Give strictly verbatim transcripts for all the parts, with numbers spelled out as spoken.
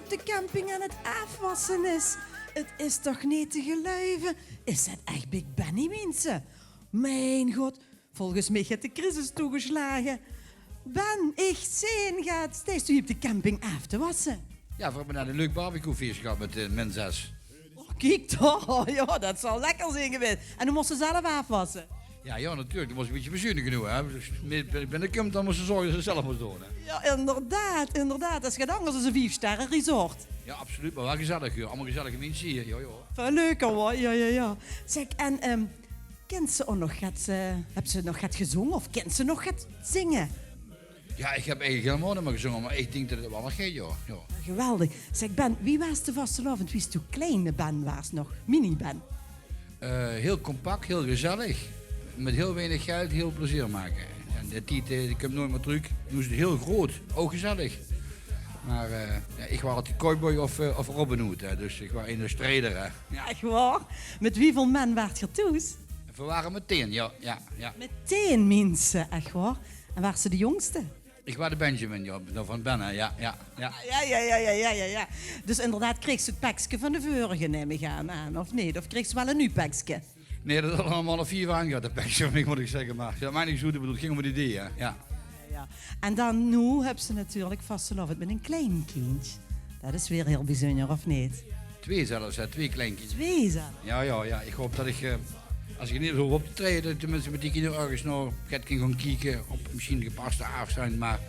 De camping aan 't aafwasse is. 't Is toch neet te geluive? Is 't ech Big Benny, minse? Mien god, volges mich haet de crisis toegeslage. Ben, ich zeen get. Steis doe hie op de camping aaf te wasse? Jao, veer höbbe net ein leuk barbecuefees gehad mit, eh, min zes. Och, kiek dao. Jao, det zal lekker zeen gewaes. En doe mós ze zelf aafwasse? Jao, jao, natuurlik. Doe mós ein bietje bezuinige noe, hè. Dus mit, mit binnekump, dan mós ze zörge det ze 't zelf mós doon, hè. Jao, inderdaad, inderdaad. Det is get angers es ein viefsterre-resort. Jao, absoluut. Mer waal gezellig, jao. Allemaol gezellige minse hie, jao, jao. Väöl leuker, huur. Jao, jao, jao. Zèk, en, ehm, kins se ouch nog get, eh, höbs se nog get gezónge of kins se nog get zinge? Jao, ich höb eigelik hielemaol neet mie gezónge, mer ich dink det 't waal nog geit, jao. Jao. Geweldig. Zèk, Ben, wie waas de vastelaovend wie s doe kleine Ben waas nog? Mini-Ben. Eh, hiel compact, hiel gezellig. Mit hiel weinig geld hiel plezeer make. En dae tied, eh, dae kump noeit mie trök. Noe is 't hiel groot, ouch gezellig. Mer, eh, jao, ich waas altied cowboy of, eh, of Robin Hood, hè. Dus ich waas eine strijder, hè. Jao. Ech waor? Mit wieväöl man waart geer thoes? Veer wore mit tieën, jao, jao, jao. Mit tieën minse, ech waor? En waars se de jóngste? Ich waas de Benjamin, jao, van Ben, hè, jao, jao, jao. Jao, jao, jao. Dus inderdaad, kreegs se 't pekske van de vörige, num ich aan, aan, of neet? Of kreegs se waal ein nuuj pekske? Nae, det is allemaol ein vief aangehad, det pekske van mich, mót ich zègke. Mer jao, mer neet zoe bedoeld, 't ging óm 't idee, hè. Jao. Jao, jao. En dan, noe höbs se natuurlik vastelaovend mit ein klein kindj. Det is weer hiel bezunjer, of neet? Twee zelfs, hè, twee kleinkindjes. Twee zelfs? Jao, jao, jao. Ich haop det ich, eh, es ich neet hoof op te traeje, det ich tenminste mit die kinjer örges nog get kin gaon kieke. Op mesjien gepaste aafstand, mer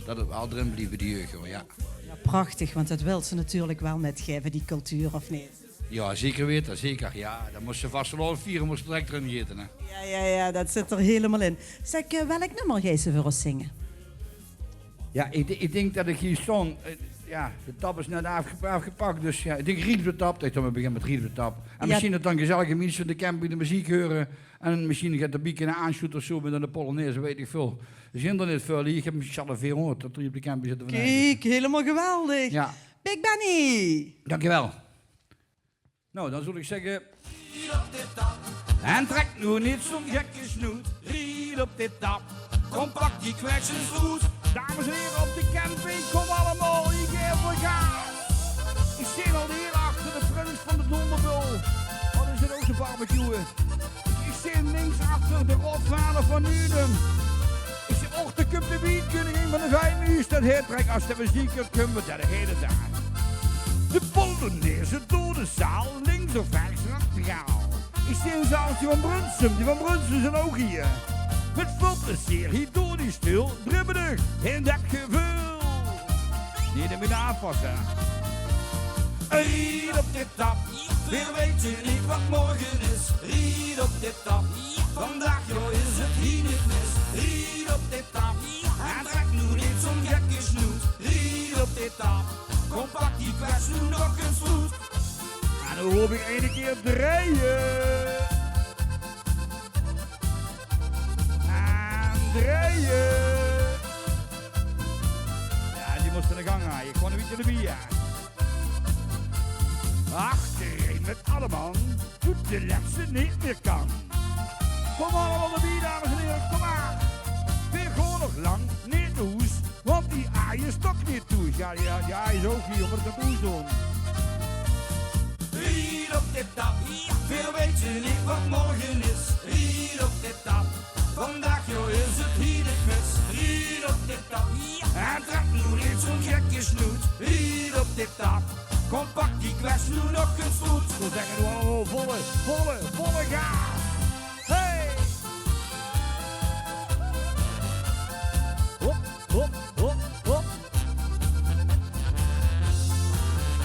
det 't waal d'rin blief bie de jeug, huur, jao. Jao, prachtig, want det wils se natuurlik waal mitgaeve, die cultuur, of neet? Jao, zeker weite, zeker. Jao, dan mós se vastelaovend viere, mós se direk d'rin gaeve, hè. Jao, jao, jao, det zit d'r hielemaol in. Zèk, eh, welk nummer geis se veur ós zinge? Jao, ich, ich dink det ich hie staon. Eh, jao, de tap is net aafge-, aafgepak, dus jao, ich dink Ried op de tap, det ich dan mer begin mit Ried op de tap. En mesjien det dan gezellige minse van de camping de meziek heure en mesjien get d'rbie kinne aansjoete of zoe mit ein polonaise, weit ich väöl. D'r zeen d'r neet väöl hie, ich höb mesjien al veerhóngerd det d'r hie op de camping zitte van. Kiek, hielemaol geweldig. Jao. Big Benny! Dankjewel. Nou, dan zal ik zeggen: en trek noe neet zo'n gekke snoet. Ried op de tap, kom pak die kwetsende stoet. Dames en heren op de camping, kom allemaal, ik geef voor gaas. Ik zit al hier achter de prins van de Donderbul. Wat is het ook te barbecuen? Ik zit links achter de rotvader van Nunum. Ich zèk: och, dao kump de wienkuningin van de Vijfmuus. Det heet trek as de meziek kump, det heet 't aan. De polonaise door de zaal, links of rechts, radicaal. Ich zeen zelfs die van Brunsum, die van Brunsum zeen ouch hie. Mit väöl plezeer hie door die stoel, dribbelig in det geveul. Neet in mien aafwasse. Ried op de tap, veer weite neet wat morge is. Ried op de tap, vandaag, jao, is 't hie neet mis. Ried op de tap, en trek noe neet zo'n gekke snoet. Ried op de tap, kom pak die kwets noe nog ins voet. En dan roop ik: eine kier drieje. En drieje. Jao, die mós aan de gang, hè. Ich gaon ein bietje d'rbie, jao. Achterein mit alle man, toet de lètste neet mier kan. Kom allemaal d'rbie, dames en heren, kom maar. Veer gaon nog lang neet nao hoes, want die aai is toch neet toe. Jao, jao, jao, is ouch hie, mer det kan doe doon. Ried op de tap, veer weite neet wat morge is. Ried op de tap, vandaag, jao, is 't hie neet mis. Ried op de tap, en trek noe neet zo'n gekke snoet. Ried op de tap, kom pak die kwets noe nog ins voet. Ik wil zeggen, wow, wow, volle, volle, volle gaas. Hey! Hop, hop, hop, hop.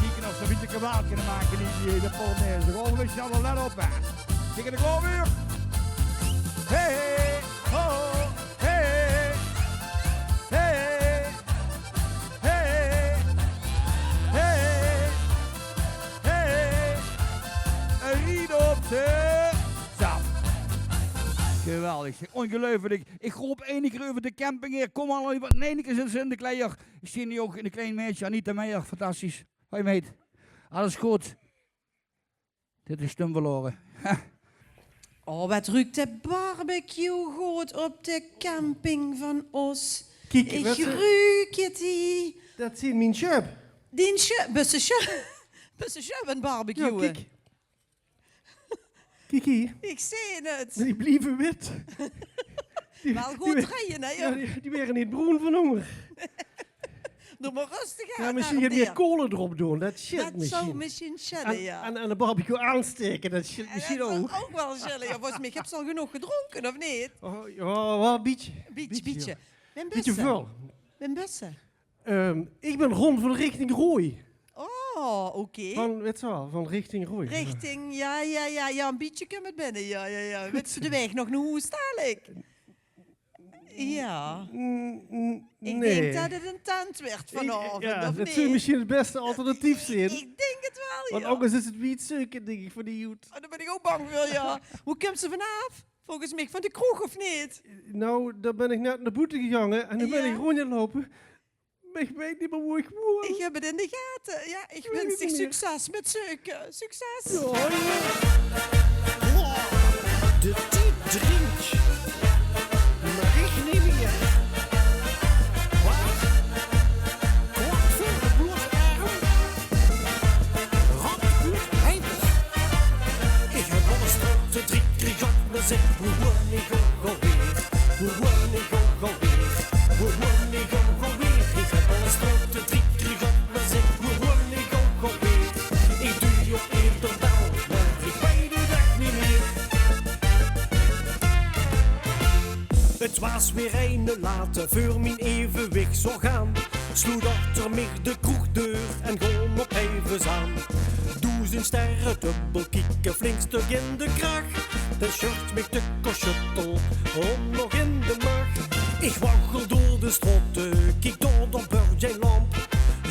Kieke of ze ein bietje kabaal kinne make, die, die, de Polonaise. Gewoon ein bietje, let op, hè. Kiek, dao kómme v'r. Hey, hey, ho, ho. Hey, hey, hey, hey, hey, hey. Ried op de tap. Geweldig, ongeluifelik. Ich roop eine kier euver de camping haer: kom allemaal, want eine kier zitte ze in de kleier. Ich zeen noe ouch ein klein meidje, Anita Meijer, fantastisch. Hoi meid, alles good? Dit is stum verlore. Oh, wat ruuk de barbecue good op de camping van ós. Kiek, ich ruuk 't hie. Det zeen mien sjöp. Dien sj-, bösse sj-, bösse sj-, barbecue. Jao, kiek. Kiek hie. Ich zeen 't. Die blieve wit. Die, Waal good die, traeje, hè, jao, jao? Die, die waere neet broen van hónger. Doe mer röstig aan, mesjien arm get mieë deer. Kole d'rop doon, det sjilt mesjien. Det zou mesjien sjelle, jao. En, en de barbecue aanstaeke, det sjilt mesjien ouch. Det zou ouch waal sjelle, jao. Volges mich höbs se al genóg gedrónke, of neet? Oh, jao, waal e bietje. Bietje, bietje, jao. Wem bösse? Bietje väöl. Wem bösse? Ehm, ich bön Ron van Richting Rooj. Oh, oké. Van, wèts se waal, van Richting Rooj. Richting, jao, jao, jao, jao, e bietje kump 't binne, jao, jao, jao. Wèts se de waeg nog nao hoes dalik? Jao. Mm, mm, nae. Ich dink det 't ein tent wuuert vanaovend, of neet? Jao, det zou mesjien 't bèste alternatief zeen. Ich dink 't waal, jao. Want angers is 't wied zeuke, dink ich, veur die jód. Oh, dao bön ich ouch bang veur, jao. Wo kump ze vanaaf? Volges mich van de kroeg, of neet? Nou, dao bön ich net nao boete gegange en noe bön ich róndj aan 't loupe. Mer ich weit neet mieë wo ich woon. Ich höb 't in de gate. Jao, ich wins dich succes mit zeuke. Succes. Jao, jao. De tied drink. Mer ich neet mieë. Waat? Kwart veur de bloedarm. Rot bloed heilig. Ich höb alles tot de drie kier gehad, mer zèk, wo woon ich ouch alweer? Wo woon ich ouch alweer? Wo woon ich ouch alweer? Ich höb alles tot de drie kier gehad, mer zèk, wo woon ich ouch alweer? Ich doon op eder bel, mer ich weit 't ech neet mieë. 't Waas weer eine late veur mien evenwicht zou gaon. Sloot achter mich de kroegdeur en góng op hevig aan. Doezend sterre dubbel kieke, flink stök in de krach. De shirt mich te kosjuttel, hóng nog in de maag. Ich waggel door de straote, kiek door de birdjeilamp.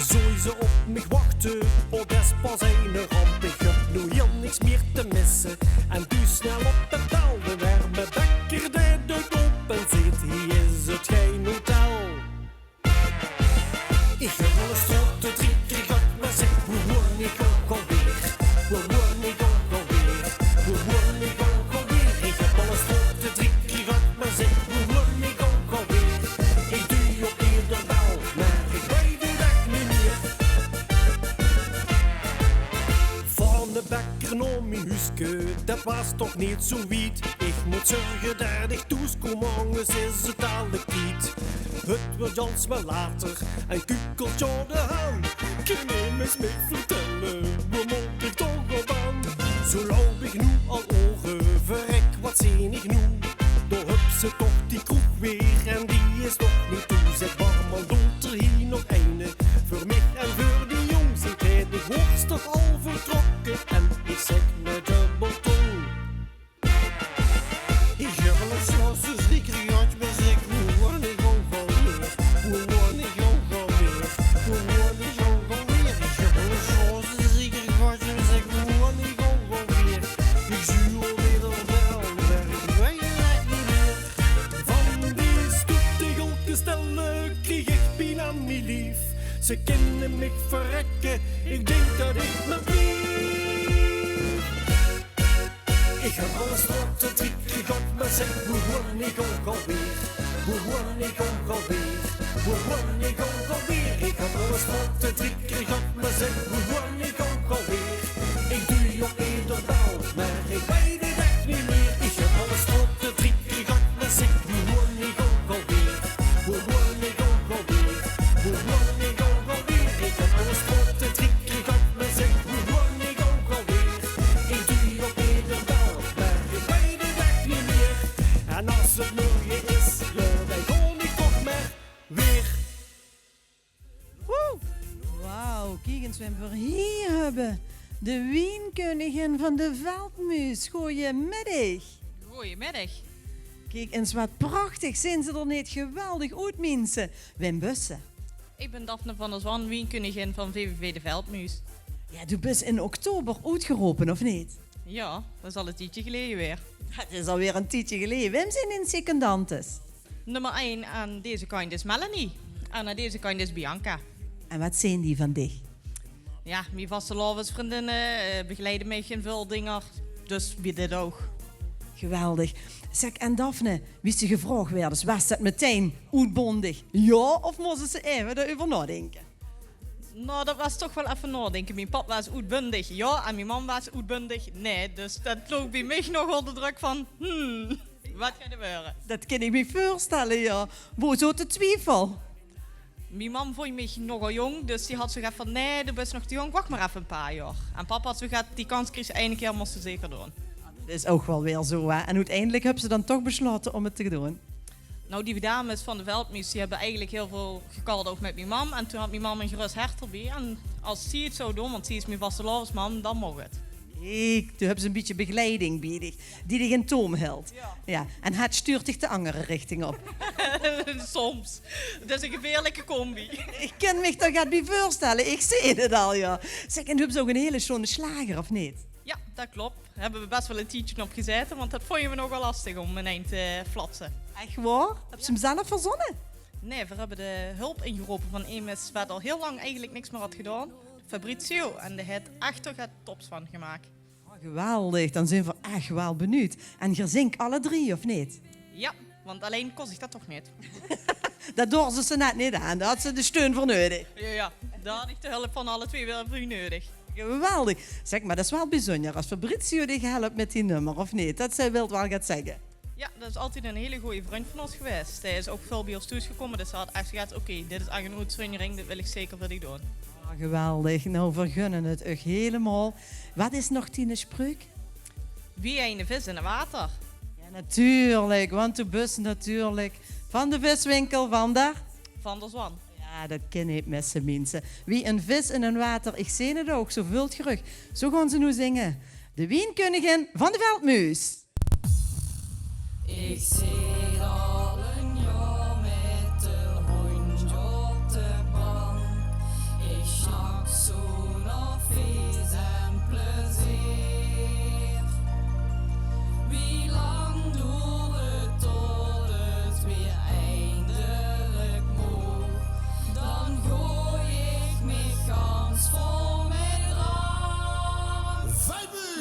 Zój ze op mich wachte, oh, des pas eine ramp. Ich höb noe hiel niks mieë te misse. En doe snel op de bel, de werme bekker deit op en zeet: hie is 't gein hotel. Ich höb alles tot de drie kier gehad, mer zèk, wo woon ich ouch alweer? Wo woon ich ouch alweer? Wo woon ich ouch alweer? Ich höb alles tot de drie kier gehad, mer zèk, wo woon ich ouch alweer? Ich doon op eder bel, mer ich weit 't ech neet mieë. Van de bekker nao mien huuske, det waas toch neet zo wied. Ich mót zörge det ich thoes kóm, angers is 't dalik tied. 't Wuuert alsmaar later en kukkelt John de Haan. Kin emes mich vertèlle, wo mót ich toch op aan? Zo loup ich noe al oere, verrek, waat zeen ich noe? Dao höbs se toch die kroeg weer en die is nog neet toe. Zèk, barman, doot d'r hie nog eine veur mich en veur die jóngs? Ich haw de worst toch al vertrokke en ich zèk mit de dubbeltóng. Ich höb alles tot de drie kier gehad, mer zèk, wo woon ich ouch alweer? Wo woon ich ouch alweer? Wo woon ich ouch alweer? Ich höb alles tot de drie kier gehad, mer zèk, wo woon ich ouch alweer? Ich zuur op eder bel, mer ich weit 't ech neet mieë. Van die stoete gulkes stelle krieg ich pien aan mien lief. Ze kinne mich verrekke, ich dink det ich mer blief. Ich höb alles tot de drie kier gehad, mer zèk, wo woon ich ouch alweer? Wo woon ich ouch alweer? Wo woon ich ouch alweer? Ich höb alles tot de drie kier gehad, mer zèk, wo woon ich ouch alweer? Ich doon op eder bel, mer ich weit 't ech neet mieë. Ich höb alles tot de drie kier gehad, mer zèk, wo woon ich ouch alweer? Wo woon ich ouch alweer? Wo woon ich ouch alweer? Ich höb alles tot de drie kier gehad, mer zèk, wo woon ich ouch alweer? Ich doon op eder bel, mer ich weit 't ech neet mieë. En es 't morge is, jao, dan gaon ich toch mer weer. Woe! Wauw, kiek ins wae v'r hie höbbe. De wienkeuningin van de Veldjmuus. Gojemiddig. Gojemiddig. Kiek ins waat prachtig, zeen ze d'r neet geweldig oet, miense? Wae bös se? Ich bön Daphne van der Zwan, wienkeuningin van V V V de Veldjmuus. Jao, doe bös in oktober oetgerope, of neet? Jao, det is al e tiedje geleje weer. Det is alweer e tiedje geleje. Wae zeen dien secondantes? Nummer ein aan deze kantj is Melanie. En aan deze kantj is Bianca. En waat zeen die van dich? Jao, mien vastelaovesvrundinne, eh, begeleide mich in väöl dinger. Dus bie dit ouch. Geweldig. Zèk, en Daphne, wie se gevraog woorts, waas det metein oetbóndig? Jao, of mós se eve d'reuver naodinke? Nou, dat waas toch waal effe naodinke. Mien pap waas oetbundig, jao, en mien mam waas oetbundig, nae. Dus dat loog bie mich nog oonder drök van, hmm, wat geit 't waere? Dat kin ich mich veurstelle, jao. Wo zoot de twiefel? Mien mam vónj mich nogal jónk, dus die had zoe get van: "Nae, doe bis nog te jónk, wach mer effe e paar jaor." En pap had zoe get: "Die kans kriegs se eine kier, mós se zeker doon." Dat is ouch waal weer zoe, hè? En oeteindelik höbs se dan toch beslaote óm 't te doon? Nou, die dames van de Veldjmuus, die höbbe eigelik hiel väöl gekald, ouch mit mien mam. En toen had mien mam e gerös hert d'rbie. En es zie 't zou doon, want zie is mien vastelaovesmam, dan moch 't. Kiek, doe höbs e bietje begeleiding bie dich, die dich in toom hèlt. Jao. Jao, en hert stuurt dich de anger richting op. Soms. Dat is 'n gevieërlike combi. Ich kin mich dao get bie veurstelle, ich zeen 't al, jao. Zèk, en doe höbs ouch 'n hiel sjoon sjlager, of neet? Jao, dat klop. Höbbe v'r bès waal e tiedje op gezaete, want dat vónje v'r nogal lastig óm in ein te flatse. Ech waor? Höbs se 'm zelf verzónne? Nae, v'r höbbe de hulp ingerope van emes wat al hiel lang eigelik niks mier had gedaon. Fabrizio, en dae haet ech d'r get tops van gemaak. Oh, geweldig, dan zeen v'r ech waal benuujd. En geer zingk alle drie, of neet? Jao, want allein kós ich dat toch neet. Dat dórs se net neet aan, dao hads se de steun veur neudig. Jao, jao, dao had ich de hulp van alle twee weer veur neudig. Geweldig. Zèk, mer dat is waal bezunjer es Fabrizio dich help mit die nummer, of neet? Dat, eh, wilt waal get zègke. Jao, dat is altied 'ne hiele gooje vrundj van ós gewaes. Dae is ouch väöl bie ós thoes gekómme, dus hae had ech gezag: "Oké, dit is ech 'n oetzunjering, dit wil ich zeker veur dich doon." Oh, geweldig. Nou, v'r gunne 't uch hielemaol. Wat is nog diene spreuk? Wie eine vis in 't water. Jao, natuurlik, want doe bis natuurlik van de viswinkel van der... Van der Zwan. Jao, dat kin neet misse, minse. Wie ein vis in ein water, ich zeen 't ouch, zoe veult geer uch. Zoe gaon ze noe zinge. De wienkeuningin van de Veldjmuus. Ich zit al ein jaor mit de hóndj op de bank. Ich snak zoe nao vis en plezeer. Wie lang doert 't tot 't weer eindelik maag? Dan gooi ich mich gans vol mit drank.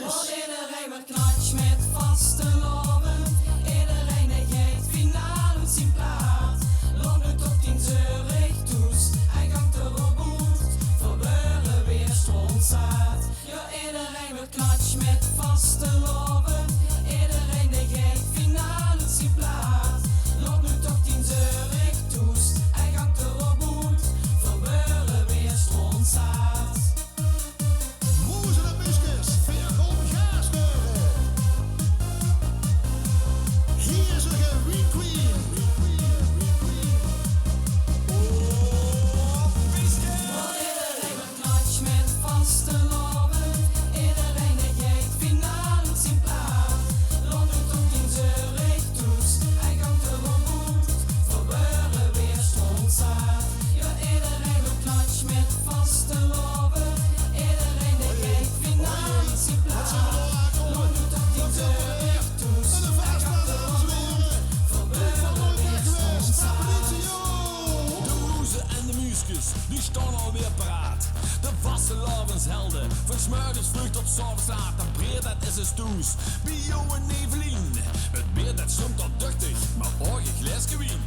Want ederein weer knatsj mit vastelaovend. Ederein dae geit finaal oet zien plaat. Laot noe toch dien zeurig thoes en gank d'rop oet. V'r waere weer strontzaat. Jao, ederein weer knatsj mit vastelaovend. Ederein dae geit finaal oet zien plaat. Laot noe toch dien zeurig thoes en gank d'rop oet. V'r waere weer strontzaat. Moeze en muuskes, veer gaon gaas gaeve. Hie is de Wien Queen. Oh, piske. Want ederein weer knatsj mit vastelaovend. Ederein dae geit finaal oet zien plaat. Laot noe toch dien zeurig thoes en gank d'rop oet. V'r waere weer strontzaat. Jao, ederein weer knatsj mit vastelaovend. Ederein dae geit finaal oet zien plaat. Laot noe toch dien zeurig thoes en gank d'rop oet. V'r waere weer strontzaat. De moeze en de muuskes, die staon alweer paraat. De vastelaoveshelde, van 's mörges vreug tot 's aoves laat. Dat beer, dat is us thoes, bie Jo en Evelien. 't Beer, dat sjtump al duchtig, mer ouch e glaeske wien.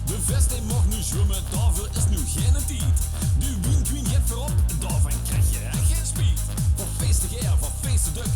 De vis, dae maag noe zwumme, daoveur is noe geine tied. De Wien Queen geit veurop, daovan kriegs se ech gein spiet. Veur fees te gaer, veur fees te dök,